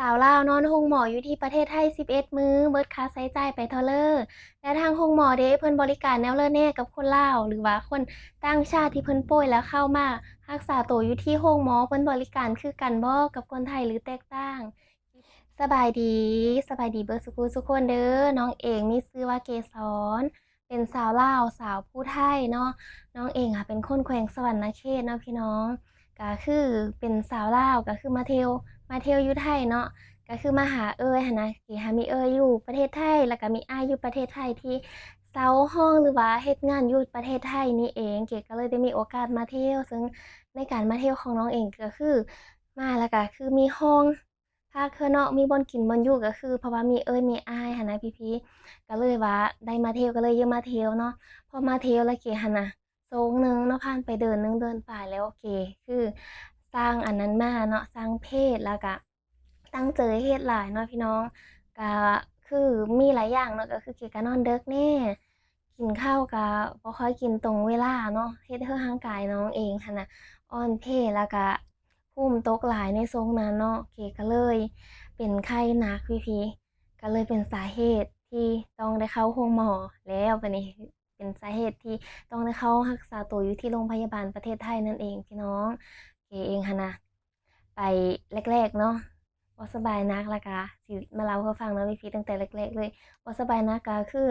ສາວລາວນອນໂຮງໝໍຢູ່ທີ່ປະເທດໄທສິບເອັດມື້ ເບິດຄ່າໃຊ້ຈ່າຍໄປເທົ່າເລີ ແລະ ທາງໂຮງໝໍເດ ເພິ່ນບໍລິການແນວເລີແນ່ກັບຄົນລາວ ຫຼືວ່າຄົນຕ່າງຊາດທີ່ເພິ່ນປ່ວຍແລ້ວເຂົ້າມາຮັກສາໂຕຢູ່ທີ່ໂຮງໝໍ ເພິ່ນບໍລິການຄືກັນບໍ່ກັບຄົນໄທ ຫຼືແຕກຕ່າງ? ສະບາຍດີ, ສະບາຍດີເບິດສຸຜູ້ສຸຄົນເດີ. ນ້ອງເອງມີຊື່ວ່າເກສອນ ເປັນສາວລາວ ສາວຜູ້ໄທເນາະ. ນ້ອງເອງອະເປັນຄົນແຂວງສະຫວັນນະເຂດເນາະພີ່ນ້ອງ. ກະຄືເປັນສາວລາວ ກະຄືມາທ່ຽວ ມາທ່ຽວຢູ່ໄທເນາະ. ກະຄືມາຫາເອື້ອຍຫັ້ນນະ. ເກຫາມີເອື້ອຍຢູ່ປະເທດໄທ ແລ້ວກະມີອ້າຍຢູ່ປະເທດໄທທີ່ເຊົ່າຫ້ອງ ຫຼືວ່າເຮັດງານຢູ່ປະເທດໄທນີ້ເອງ. ເກກະເລີຍໄດ້ມີໂອກາດມາທ່ຽວ. ເຊິ່ງໃນການມາທ່ຽວຂອງນ້ອງເອງກະຄືມາ ແລ້ວກະຄືມີຫ້ອງ ພັກເຮືອນເນາະ ມີບ່ອນກິນບ່ອນຢູ່ ກະຄືເພາະວ່າມີເອື້ອຍມີອ້າຍຫັ້ນນະພີ່ໆ ກະເລີຍວ່າໄດ້ມາທ່ຽວ ກະເລີຍຢາກມາທ່ຽວເນາະ. ພໍມາທ່ຽວແລ້ວເກຫັ້ນນະ ຊ່ວງໜຶ່ງເນາະ ຜ່ານໄປເດືອນໜຶ່ງເດືອນປາຍແລ້ວ ເກຄືສ້າງອັນນັ້ນມາເນາະ ສ້າງເພຈ ແລ້ວກະຕັ້ງໃຈເຮັດຫຼາຍເນາະພີ່ນ້ອງ. ກະຄືມີຫຼາຍຢ່າງເນາະ ກະຄືເກກະນອນເດິກແນ່ ກິນເຂົ້າກະບໍ່ຄ່ອຍກິນຕົງເວລາເນາະ ເຮັດໃຫ້ຮ່າງກາຍນ້ອງເອງຫັ້ນນະອ່ອນເພ ແລ້ວກະພູມຕົກຫຼາຍໃນຊ່ວງນັ້ນເນາະ. ເກກະເລີຍເປັນໄຂ້ໜັກພີ່ໆ ກະເລີຍເປັນສາເຫດທີ່ຕ້ອງໄດ້ເຂົ້າໂຮງໝໍແລ້ວ ບາດນີ້ເປັນສາເຫດທີ່ຕ້ອງໄດ້ເຂົ້າຮັກສາໂຕຢູ່ທີ່ໂຮງພະຍາບານປະເທດໄທນັ້ນເອງພີ່ນ້ອງ. ເກເອງຫັ້ນນະ ໄປແລກໆເນາະ ບໍ່ສະບາຍໜັກ ແລ້ວກະຊິມາເລົ່າໃຫ້ຟັງເນາະພີ່ໆ ຕັ້ງແຕ່ແລກໆເລີຍ. ບໍ່ສະບາຍໜັກກະຄື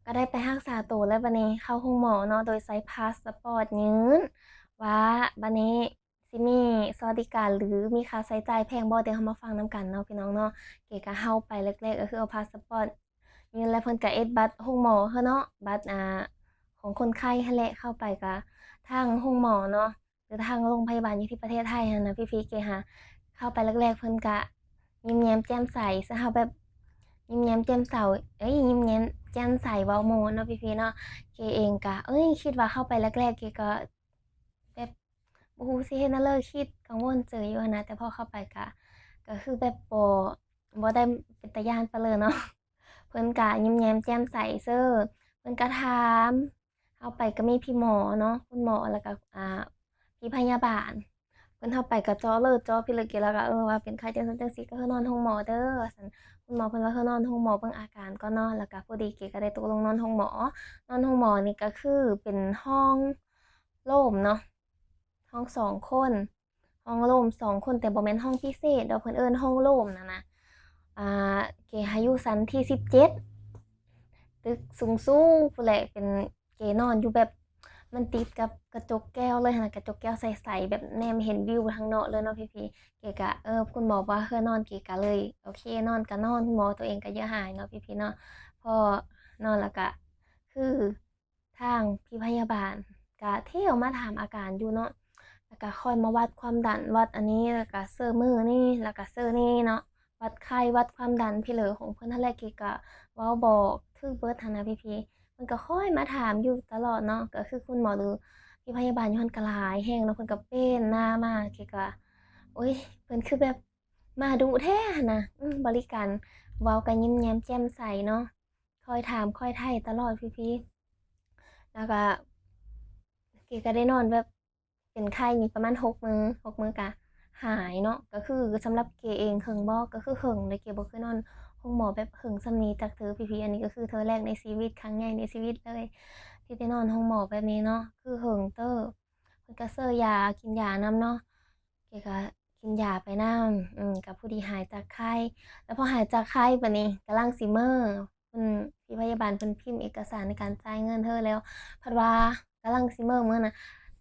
ກະໄດ້ໄປຮັກສາໂຕ ແລ້ວບາດນີ້ເຂົ້າໂຮງໝໍເນາະ ໂດຍໃຊ້ພາສປອດຍື່ນວ່າ ບາດນີ້ຊິມີສະຫວັດດີການ ຫຼື ມີຄ່າໃຊ້ຈ່າຍແພງບໍ່ ດຽວເຮົາມາຟັງນຳກັນເນາະພີ່ນ້ອງເນາະ. ເກກະເຮົາໄປແລກໆ ກະຄືເອົາພາສປອດຍື່ນ ແລ້ວເພິ່ນກະເຮັດບັດໂຮງໝໍໃຫ້ເນາະ ບັດ ອາ ຂອງຄົນໄຂ້ຫັ້ນແຫຼະ. ເຂົ້າໄປກະທາງໂຮງໝໍເນາະ ຫຼືທາງໂຮງພະຍາບານຢູ່ທີ່ປະເທດໄທຫັ້ນນະພີ່ໆ ເກຫາເຂົ້າໄປແລກໆ ເພິ່ນກະຍິ້ມແຍ້ມແຈ່ມໃສໃສ່ເຮົາ ແບບຍິ້ມແຍ້ມແຈ່ມໃສ ເອີຍ ຍິ້ມແຍ້ມແຈ່ມໃສເວົ້າມ່ວນເນາະພີ່ໆເນາະ. ເກເອງກະ ເອີຍ ຄິດວ່າເຂົ້າໄປແລກໆ ເກກະແບບບໍ່ຮູ້ຊິເຮັດແນວໃດ ຄິດກັງວົນເຈີຢູ່ຫັ້ນນະ. ແຕ່ພໍເຂົ້າໄປກະ ກະຄືແບບບໍ່ ບໍ່ໄດ້ເປັນຕາຢ້ານປານໃດເນາະ. ເພິ່ນກະຍິ້ມແຍ້ມແຈ່ມໃສເຊີ ເພິ່ນກະຖາມ ເຮົາໄປກະມີພີ່ໝໍເນາະ ຄຸນໝໍ ແລ້ວກະ ອາ ພີ່ພະຍາບານ ເພິ່ນ ເຮົາໄປກະເຈາະເລີດເຈາະພີ້ເລີຍ ແລ້ວກະ ເອີ ວ່າເປັນໄຂ້ຈັ່ງຊັ້ນຈັ່ງຊີ້ ກະເຮີນອນໂຮງໝໍເດີ ວ່າຊັ້ນ. ຄຸນໝໍເພິ່ນວ່າເຮີນອນໂຮງໝໍເບິ່ງອາການກ່ອນເນາະ ແລ້ວກະພໍດີເກກະໄດ້ຕົກລົງນອນໂຮງໝໍ. ນອນໂຮງໝໍນີ້ກະຄືເປັນຫ້ອງໂລ່ມເນາະ ຫ້ອງສອງຄົນ ຫ້ອງໂລ່ມສອງຄົນ ແຕ່ບໍ່ແມ່ນຫ້ອງພິເສດດອກ ເພິ່ນເອີ້ນຫ້ອງໂລ່ມຫັ້ນນະ. ອາ ເກຫາຢູ່ຊັ້ນທີສິບເຈັດ ຕຶກສູງໆພຸ້ນແຫຼະ ເປັນ ເກນອນຢູ່ແບບ ມັນຕິດກັບກະຈົກແກ້ວເລີຍຫັ້ນນະ ກະຈົກແກ້ວໃສໆ ແບບແນມເຫັນວິວທາງນອກເລີຍເນາະພີ່ໆ. ເກກະ ເອີ ຄຸນໝໍວ່າເຮີນອນ ເກກະເລີຍໂອເຄ ນອນກະນອນ ໝໍໂຕເອງກະຢາກຫາຍເນາະພີ່ໆເນາະ. ພໍນອນແລ້ວກະຄື ທາງພີ່ພະຍາບານກະທ່ຽວມາຖາມອາການຢູ່ເນາະ ແລ້ວກະຄ່ອຍມາວັດຄວາມດັນ ວັດອັນນີ້ ແລ້ວກະເຊີມືນີ້ ແລ້ວກະເຊີນີ້ເນາະ ວັດໄຂ້ ວັດຄວາມດັນພີ້ເລີຂອງເພິ່ນຫັ້ນແຫຼະ. ເກກະເວົ້າບອກຖືກເບິດຫັ້ນນະພີ່ໆ ເພິ່ນກະຄ່ອຍມາຖາມຢູ່ຕະຫຼອດເນາະ. ກະຄືຄຸນໝໍ ຫຼື ພີ່ພະຍາບານຢູ່ຫັ້ນກະຫຼາຍແຮງເນາະ ເພິ່ນກະເປັນໜ້າມາ ເກກະ ໂອ້ຍ ເພິ່ນຄືແບບມາດຸແທ້ຫັ້ນນະ ອື ບໍລິການ ເວົ້າກະຍິ້ມແຍ້ມແຈ່ມໃສເນາະ ຄອຍຖາມຄອຍໄຖ່ຕະຫຼອດພີ່ໆ. ແລ້ວກະເກກະໄດ້ນອນແບບເປັນໄຂ້ນີ້ປະມານຫົກມື້ ຫົກມື້ກະຫາຍເນາະ. ກະຄືສຳລັບເກເອງເຫິງບໍ່ ກະຄືເຫິງເດ້ ເກບໍ່ເຄີຍນອນໂຮງໝໍແບບເຫິງສ່ຳນີ້ຈັກເທື່ອພີ່ໆ. ອັນນີ້ກະຄືເທື່ອແລກໃນຊີວິດ ຄັ້ງໃຫຍ່ໃນຊີວິດເລີຍ ທີ່ໄດ້ນອນໂຮງໝໍແບບນີ້ເນາະ ຄືເຫິງເຕີບ. ເພິ່ນກະເຊີຢາ ກິນຢານຳເນາະ ເກກະກິນຢາໄປນຳ ອື ກະພໍດີຫາຍຈາກໄຂ້. ແລ້ວພໍຫາຍຈາກໄຂ້ບາດນີ້ກຳລັງຊິເມືອ ເພິ່ນ ພີ່ພະຍາບານເພິ່ນພິມເອກະສານໃນການຈ່າຍເງິນໃຫ້ແລ້ວ ພັດວ່າກຳລັງຊິເມືອມື້ນະ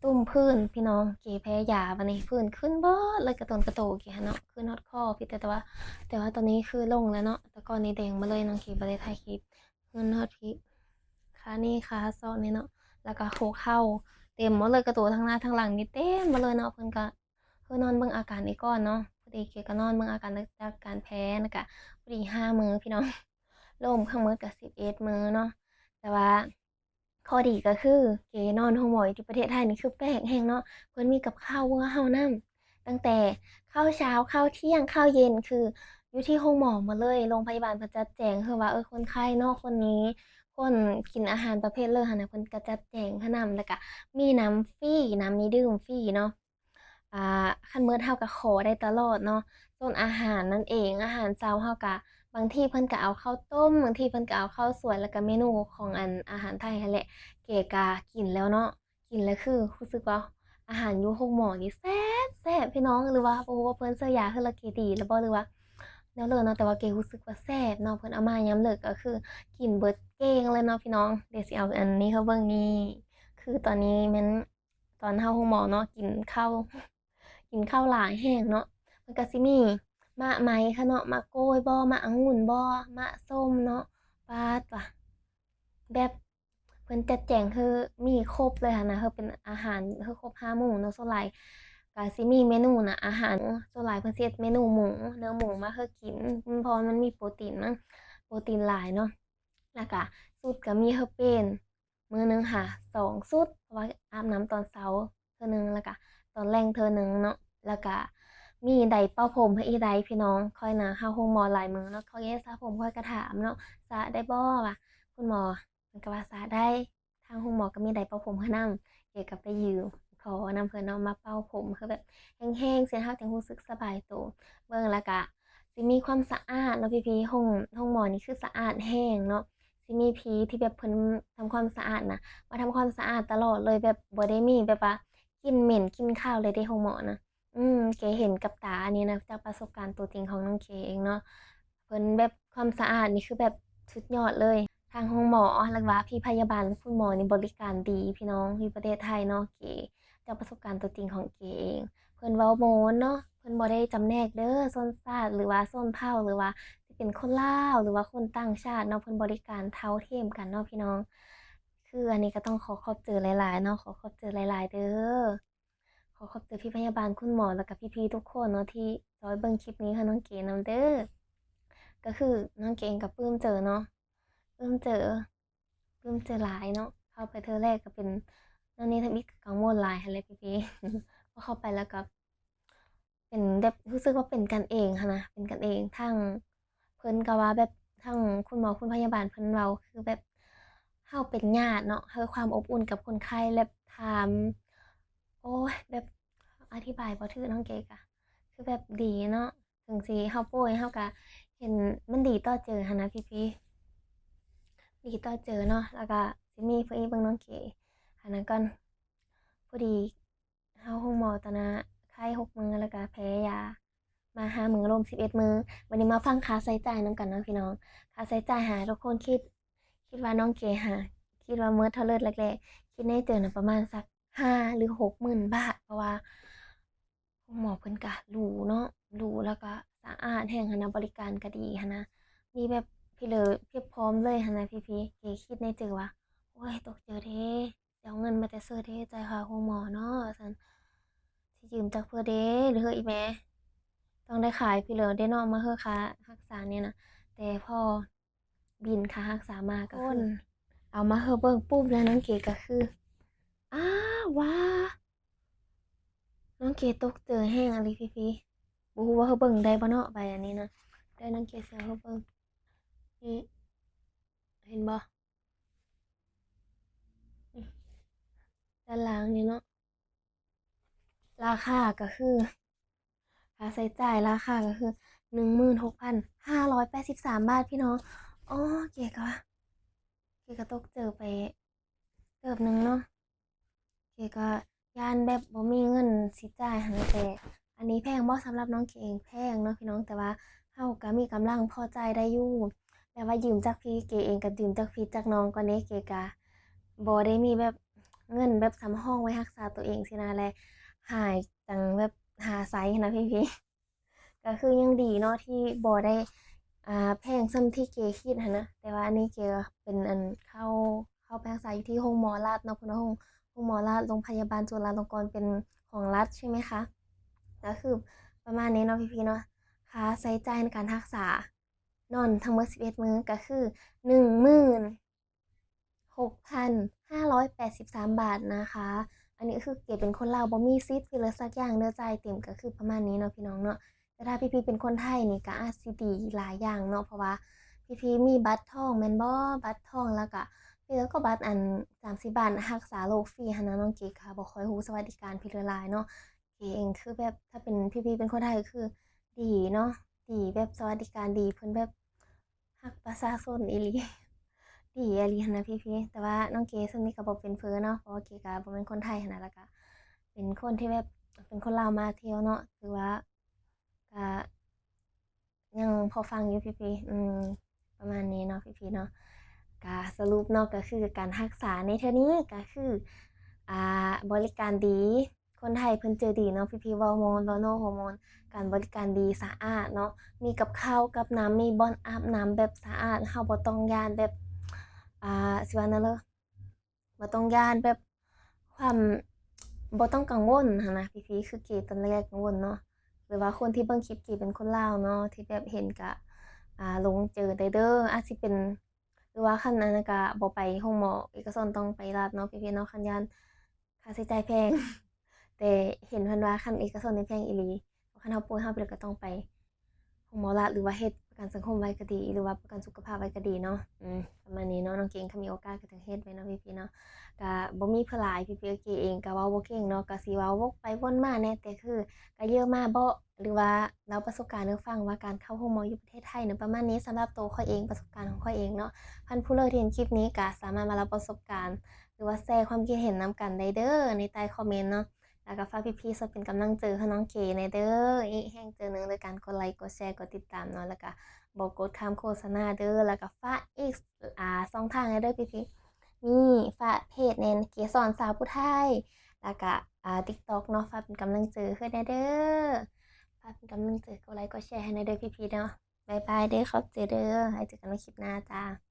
ຕຸ່ມຜື່ນພີ່ນ້ອງ ເກແພ້ຢາ ບາດນີ້ຜື່ນຂຶ້ນເບິດເລີຍ ກະຕົນກະໂຕເກຫັ້ນເນາະ ຂຶ້ນຮອດຄໍ ພິດແຕ່ ແຕ່ວ່າ ແຕ່ວ່າຕອນນີ້ຄືລົງແລ້ວເນາະ. ແຕ່ກ່ອນນີ້ແດງເບິດເລີຍເນາະ ເກບໍ່ໄດ້ຖ່າຍຄລິບ ຂຶ້ນຮອດພີ້ ຄານີ້ຄາຊອກນີ້ເນາະ ແລ້ວກະຫົວເຂົ່າເຕັມໝົດເລີຍ ກະໂຕທາງໜ້າທາງຫຼັງນີ້ເຕັມໝົດເລີຍເນາະ. ເພິ່ນກະ ຄືນອນເບິ່ງອາການອີກກ່ອນເນາະ ພໍດີເກກະນອນເບິ່ງອາການ ຫຼັງຈາກການແພ້ ແລ້ວກະພໍດີຫ້າມື້ພີ່ນ້ອງ ລວມທັງໝົດກະສິບເອັດມື້ເນາະ. ແຕ່ວ່າຂໍ້ດີກະຄືເກນອນໂຮງໝໍຢູ່ທີ່ປະເທດໄທນີ້ຄືແປກແຮງເນາະ ເພິ່ນມີກັບເຂົ້າເພື່ອເຮົານຳ ຕັ້ງແຕ່ເຂົ້າເຊົ້າ ເຂົ້າທ່ຽງ ເຂົ້າເຢັນ ຄືຢູ່ທີ່ໂຮງໝໍໝົດເລີຍ. ໂຮງພະຍາບານເພິ່ນຈັດແຈງ ຄືວ່າ ເອີ ຄົນໄຂ້ເນາະ ຄົນນີ້ ຄົນກິນອາຫານປະເພດເລີຫັ້ນນະ ເພິ່ນກະຈັດແຈງໃຫ້ນຳ ແລ້ວກະມີນ້ຳຟຣີ ນ້ຳນີ້ດື່ມຟຣີເນາະ. ອ່າ ຄັນໝົດເຮົາກໍຂໍໄດ້ຕະຫຼອດເນາະ. ສ່ວນອາຫານນັ້ນເອງ ອາຫານເຊົ້າເຮົາກໍ ບາງທີເພິ່ນກໍເອົາເຂົ້າຕົ້ມ ບາງທີເພິ່ນກໍເອົາເຂົ້າສວຍ ແລ້ວກໍເມນູຂອງ ອັນ ອາຫານໄທຫັ້ນແຫຼະ. ເກກໍກິນແລ້ວເນາະ ກິນແລ້ວຄືຮູ້ສຶກວ່າອາຫານຢູ່ໂຮງໝໍນີ້ແຊບໆ ພີ່ນ້ອງ. ຫຼືວ່າບໍ່ຮູ້ວ່າເພິ່ນເຊື້ອຢາໃຫ້ລະເກດີແລ້ວບໍ່ ຫຼືວ່າແນວເລີເນາະ ແຕ່ວ່າເກຮູ້ສຶກວ່າແຊບເນາະ. ເພິ່ນເອົາມາຍາມເລີກກໍຄືກິນເບິດເກ້ງເລີຍເນາະ ພີ່ນ້ອງ. ດຽວຊິເອົາອັນນີ້ໃຫ້ເບິ່ງນີ້ ຄືຕອນນີ້ແມ່ນຕອນເຮົາໂຮງໝໍເນາະ ກິນເຂົ້າ ກິນເຂົ້າຫຼາຍແຮງເນາະ. ມັນກໍຊິມີໝາກໄມ້ຄ່ະເນາະ ໝາກກ້ວຍບໍ ໝາກອະງຸ່ນບໍ ໝາກສົ້ມເນາະ. ປາດວ່າ ແບບເພິ່ນຈັດແຈງຄືມີຄົບເລີຍຫັ້ນນະ ຄືເປັນອາຫານຄືຄົບຫ້າໝູ່ເນາະ. ສ່ວນຫຼາຍກໍຊິມີເມນູນະ ອາຫານ ສ່ວນຫຼາຍເພິ່ນຊິເຮັດເມນູໝູ ເນື້ອໝູມາໃຫ້ກິນ ເພາະວ່າມັນມີໂປຣຕີນນະ ໂປຣຕີນຫຼາຍເນາະ. ແລ້ວກະຊຸດກໍມີໃຫ້ປ່ຽນ ມື້ໜຶ່ງຫາສອງຊຸດ ເພາະວ່າອາບນ້ຳຕອນເຊົ້າເທື່ອໜຶ່ງ ແລ້ວກະຕອນແລງເທື່ອໜຶ່ງເນາະ. ແລ້ວກະມີໄດເປົ່າຜົມໃຫ້ອີກໄດ໋ ພີ່ນ້ອງ. ຂ້ອຍນະເຂົ້າໂຮງໝໍຫຼາຍມື້ເນາະ ຂ້ອຍຢາກສະຜົມ ຂ້ອຍກໍຖາມເນາະ ສະໄດ້ບໍ່ ວ່າ ຄຸນໝໍ ເພິ່ນກໍວ່າສະໄດ້ ທາງໂຮງໝໍກໍມີໄດເປົ່າຜົມໃຫ້ນຳ. ເກກໍໄປຢືມຂໍນຳເພິ່ນເນາະ ມາເປົ່າຜົມ ຄືແບບແຫ້ງໆ ຊີ້ນະ ເຮົາຈັ່ງຮູ້ສຶກສະບາຍໂຕ. ເບິ່ງ ແລ້ວກະຊິມີຄວາມສະອາດເນາະ ພີ່ໆ ໂຮງ ໂຮງໝໍນີ້ຄືສະອາດແຮງເນາະ. ຊິມີພີ່ທີ່ແບບເພິ່ນທຳຄວາມສະອາດນະ ມາທຳຄວາມສະອາດຕະຫຼອດເລີຍ ແບບບໍ່ໄດ້ມີແບບວ່າກິ່ນເໝັນກິ່ນຄາວເລີຍເດ້ ໂຮງໝໍນະ. ອືມ ເກເຫັນກັບຕາອັນນີ້ນະ ຈາກປະສົບການຕົວຈິງຂອງນ້ອງເກເອງເນາະ. ເພິ່ນແບບຄວາມສະອາດນີ້ຄືແບບສຸດຍອດເລີຍ. ທາງໂຮງໝໍ ຫຼືວ່າພີ່ພະຍາບານ ຄຸນໝໍນີ້ບໍລິການດີພີ່ນ້ອງ ຢູ່ປະເທດໄທເນາະ. ເກ ຈາກປະສົບການຕົວຈິງຂອງເກເອງ ເພິ່ນເວົ້າມ່ວນເນາະ ເພິ່ນບໍ່ໄດ້ຈຳແນກເດີຊົນຊາດ ຫຼືວ່າຊົນເຜົ່າ ຫຼືວ່າຊິເປັນຄົນລາວ ຫຼືວ່າຄົນຕ່າງຊາດເນາະ ເພິ່ນບໍລິການເທົ່າທຽມກັນເນາະ ພີ່ນ້ອງ. ຄືອັນນີ້ກໍຕ້ອງຂໍຂອບໃຈຫຼາຍໆເນາະ ຂໍຂອບໃຈຫຼາຍໆເດີ. ຂໍຂອບໃຈພີ່ພະຍາບານ ຄຸນໝໍ ແລ້ວກໍພີ່ໆທຸກຄົນເນາະ ທີ່ຊ່ອຍເບິ່ງຄລິບນີ້ໃຫ້ນ້ອງເກນຳເດີ. ກໍຄືນ້ອງເກເອງກໍປຶ້ມໃຈເນາະ ປຶ້ມໃຈ ປຶ້ມໃຈຫຼາຍເນາະ. ເຂົ້າໄປເທື່ອແລກກໍເປັນ ນ້ອງເນທຳອິດກໍກັງວົນຫຼາຍຫັ້ນແຫຼະພີ່ໆ ພໍເຂົ້າໄປແລ້ວກໍເປັນແບບ ຮູ້ສຶກວ່າເປັນກັນເອງຫັ້ນນະ ເປັນກັນເອງ. ທັງເພິ່ນກໍວ່າແບບ ທັງຄຸນໝໍ ຄຸນພະຍາບານເພິ່ນເວົ້າ ຄືແບບເຮົາເປັນຍາດເນາະ ໃຫ້ຄວາມອົບອຸ່ນກັບຄົນໄຂ້ ແບບຖາມ ໂອ້ຍ ແບບອະທິບາຍບໍ່ຖືກ ນ້ອງເກກະ ຄືແບບດີເນາະ. ເຖິງຊິເຮົາປ່ວຍ ເຮົາກະເຫັນມັນດີຕໍ່ໃຈຫັ້ນນະພີ່ໆ ດີຕໍ່ໃຈເນາະ. ແລ້ວກະຊິມີຜູ້ອີກເບິ່ງ ນ້ອງເກ ອັນນັ້ນກ່ອນ ພໍດີເຮົາໂຮງໝໍຕອນນະ ໄຂ້ຫົກມື້ ແລ້ວກະແພ້ຢາມາຫ້າມື້ ລົມສິບເອັດມື້. ບັດນີ້ມາຟັງຄ່າໃຊ້ຈ່າຍນຳກັນເນາະພີ່ນ້ອງ. ຄ່າໃຊ້ຈ່າຍຫາ ທຸກຄົນຄິດ ຄິດວ່ານ້ອງເກຫາ ຄິດວ່າໝົດເທົ່າເລີດແລກໆ ຄິດໃນໃຈນະ ປະມານສັກຫ້າ ຫຼື ຫົກໝື່ນບາດ ເພາະວ່າ ໂຮງໝໍເພິ່ນກະຫຼູເນາະ ຫຼູ ແລ້ວກະສະອາດແຮງຫັ້ນນະ ບໍລິການກະດີຫັ້ນນະ ມີແບບພີເລີພຽບພ້ອມເລີຍຫັ້ນນະພີ່ໆ. ເກຄິດໃນໃຈວ່າ ໂອ້ຍ ຕົກໃຈເດ້ ຊິເອົາເງິນມາແຕ່ໃສເດ້ ຈ່າຍຄ່າໂຮງໝໍເນາະ ວ່າຊັ້ນ ຊິຢືມຈາກເພິ່ນເດ້ ຫຼືເຮີອີແມ່ ຕ້ອງໄດ້ຂາຍພີເລີເດ້ເນາະ ມາເຮີຄ່າຮັກສານີ້ນະ. ແຕ່ພໍບິນຄ່າຮັກສາມາກໍຄື ເອົາມາເຮີເບິ່ງປຸບແລ້ວ ນ້ອງເກກໍຄື ອ້າວ ຫວາ ນ້ອງເກຕົກໃຈແຮງອີ່ຫຼີພີ່ໆ. ບໍ່ຮູ້ວ່າເຮົາເບິ່ງໄດ້ບໍ່ເນາະ ໃບອັນນີ້ນະ ໄດ້ ນ້ອງເກຊິເອົາໃຫ້ເບິ່ງ ນີ້ ເຫັນບໍ່ ດ້ານລ່າງນີ້ເນາະ ລາຄາກໍຄື ຄ່າໃຊ້ຈ່າຍລາຄາກໍຄື ໜຶ່ງໝື່ນຫົກພັນຫ້າຮ້ອຍແປດສິບສາມບາດ ພີ່ນ້ອງ. ອໍ ເກກໍ ເກກໍຕົກໃຈໄປເຕີບໜຶ່ງເນາະ. ເກກໍຢ້ານແບບບໍ່ມີເງິນຊິຈ່າຍຫັ້ນນະ. ແຕ່ອັນນີ້ແພງບໍ່? ສຳລັບນ້ອງເກເອງແພງເນາະພີ່ນ້ອງ ແຕ່ວ່າເຮົາກໍມີກຳລັງພໍຈ່າຍໄດ້ຢູ່. ແບບວ່າຢືມຈາກພີ່ ເກເອງກໍຢືມຈາກພີ່ຈາກນ້ອງກ່ອນເດ້. ເກກໍບໍ່ໄດ້ມີແບບເງິນແບບສຳຮອງໄວ້ຮັກສາຕົວເອງຊີ້ນະ ແລະ ຫາຈັ່ງແບບຫາໃຊ້ຫັ້ນນະພີ່ໆ. ກໍຄືຍັງດີເນາະທີ່ບໍ່ໄດ້ ອ່າ ແພງສ່ຳທີ່ເກຄິດຫັ້ນນະ. ແຕ່ວ່າອັນນີ້ເກກໍເປັນ ອັນ ເຂົ້າ ເຂົ້າໄປຮັກສາຢູ່ທີ່ໂຮງໝໍລັດເນາະ ເພິ່ນວ່າໂຮງ ໂຮງໝໍລັດ ໂຮງພະຍາບານຈຸລາລົງກອນ ເປັນຂອງລັດໃຊ່ໄໝຄະ. ກໍຄືປະມານນີ້ເນາະພີ່ໆເນາະ. ຄ່າໃຊ້ຈ່າຍໃນການຮັກສານອນທັງໝົດສິບເອັດມື້ ກໍຄື ໜຶ່ງໝື່ນ ຫົກພັນຫ້າຮ້ອຍແປດສິບສາມບາດນະຄະ. ອັນນີ້ກໍຄືເກເປັນຄົນລາວ ບໍ່ມີສິດຟີເລີສັກຢ່າງເດີ ຈ່າຍເຕັມ ກໍຄືປະມານນີ້ເນາະພີ່ນ້ອງເນາະ. ແຕ່ຖ້າພີ່ໆເປັນຄົນໄທນີ້ກໍອາດຊິດີຫຼາຍຢ່າງເນາະ ເພາະວ່າພີ່ໆມີບັດທອງແມ່ນບໍ່? ບັດທອງ ແລ້ວກໍ ແລ້ວກໍບັດອັນສາມສິບບາດຮັກສາໂລກຟຣີຫັ້ນນະ. ນ້ອງເກກໍບໍ່ຄ່ອຍຮູ້ສະຫວັດດີການພີເລີຫຼາຍເນາະ. ເກ ເອງຄືແບບ ຖ້າເປັນພີ່ໆເປັນຄົນໄທຄືດີເນາະ ດີແບບສະຫວັດດີການດີ ເພິ່ນແບບຮັກປະຊາຊົນອີ່ຫຼີ ດີອີ່ຫຼີຫັ້ນນະພີ່ໆ. ແຕ່ວ່ານ້ອງເກຊ່ວງນີ້ກໍບໍ່ເປັນເພີເນາະ ເພາະວ່າເກກໍບໍ່ແມ່ນຄົນໄທຫັ້ນນະ ແລ້ວກໍເປັນຄົນທີ່ແບບ ເປັນຄົນລາວມາທ່ຽວເນາະ ຖືວ່າກໍຍັງພໍຟັງຢູ່ພີ່ໆ ອືມ ປະມານນີ້ເນາະພີ່ໆເນາະ. ກະສະຫຼຸບເນາະ ກະຄືການຮັກສາໃນເທື່ອນີ້ກະຄື ອ່າ ບໍລິການດີ ຄົນໄທເພິ່ນໃຈດີເນາະພີ່ໆ ເວົ້າມ່ວນ ເວົ້າໂນ້ ຫົວມ່ວນ ການບໍລິການດີ ສະອາດເນາະ ມີກັບເຂົ້າກັບນ້ຳ ມີບ່ອນອາບນ້ຳແບບສະອາດ ເຮົາບໍ່ຕ້ອງຢ້ານແບບ ອ່າ ຊິວ່າແນວໃດ ບໍ່ຕ້ອງຢ້ານແບບ ຄວາມ ບໍ່ຕ້ອງກັງວົນຫັ້ນນະພີ່ໆ ຄືເກຕອນແລກກັງວົນເນາະ ຫຼືວ່າຄົນທີ່ເບິ່ງຄລິບເກເປັນຄົນລາວເນາະ ທີ່ແບບເຫັນກະ ອ່າ ລົງເຈີໄດ້ເດີ ອາດຊິເປັນ ຫຼືວ່າຄັນອັນນັ້ນກະບໍ່ໄປໂຮງໝໍເອກະຊົນ ຕ້ອງໄປລັດເນາະພີ່ໆເນາະ ຄັນຢ້ານຄ່າໃຊ້ຈ່າຍແພງ ແຕ່ເຫັນເພິ່ນວ່າຄັນເອກະຊົນນີ້ແພງອີ່ຫຼີ ຄັນເຮົາປ່ວຍເຮົາເປັນກໍຕ້ອງໄປໂຮງໝໍລັດ ຫຼືວ່າເຮັດປະກັນສັງຄົມໄວ້ກໍດີ ຫຼືວ່າປະກັນສຸຂະພາບໄວ້ກໍດີເນາະ ອືມ ປະມານນີ້ເນາະ. ນ້ອງເກງຄັນມີໂອກາດກໍຈະເຮັດໄວ້ເນາະພີ່ໆເນາະ. ກະບໍ່ມີເພື່ອຫຼາຍ ພີ່ໆ ເກເອງກະເວົ້າບໍ່ເກັ່ງເນາະ ກະຊິເວົ້າວົກໄປວົນມາແດ່ ແຕ່ຄືກະເຢີມາເບາະ ຫຼືວ່າເລົ່າປະສົບການໃຫ້ຟັງວ່າ ການເຂົ້າໂຮງໝໍຢູ່ປະເທດໄທນະ ປະມານນີ້. ສຳລັບໂຕຂ້ອຍເອງ ປະສົບການຂອງຂ້ອຍເອງເນາະ ທ່ານຜູ້ເລີກທີ່ເຫັນຄລິບນີ້ກະສາມາດມາເລົ່າປະສົບການ ຫຼືວ່າແຊຄວາມຄິດເຫັນນຳກັນໄດ້ເດີ ໃນໃຕ້ຄອມເມັນເນາະ. ແລ້ວກໍຝາກພີ່ໆຊ່ວຍເປັນກຳລັງໃຈໃຫ້ນ້ອງເກແດ່ເດີ ອີກແຮງໃຈໜຶ່ງ ໂດຍການກົດໄລ ກົດແຊ ກົດຕິດຕາມເນາະ ແລ້ວກໍບໍ່ກົດຂ້າມໂຄສະນາເດີ. ແລ້ວກໍຝາກອີກ ອ່າ ຊ່ອງທາງແດ່ເດີພີ່ໆ ມີຝາກເພຈແດ່ ເກສອນສາວຜູ້ໄທ ແລ້ວກໍ ອ່າ TikTok ເນາະ ຝາກເປັນກຳລັງໃຈໃຫ້ແດ່ເດີ ຝາກເປັນກຳລັງໃຈ ກົດໄລ ກົດແຊໃຫ້ແດ່ເດີພີ່ໆເນາະ. ບາຍບາຍເດີ ຂອບໃຈເດີ ໄວ້ເຈີກັນໃນຄລິບໜ້າຈ້າ.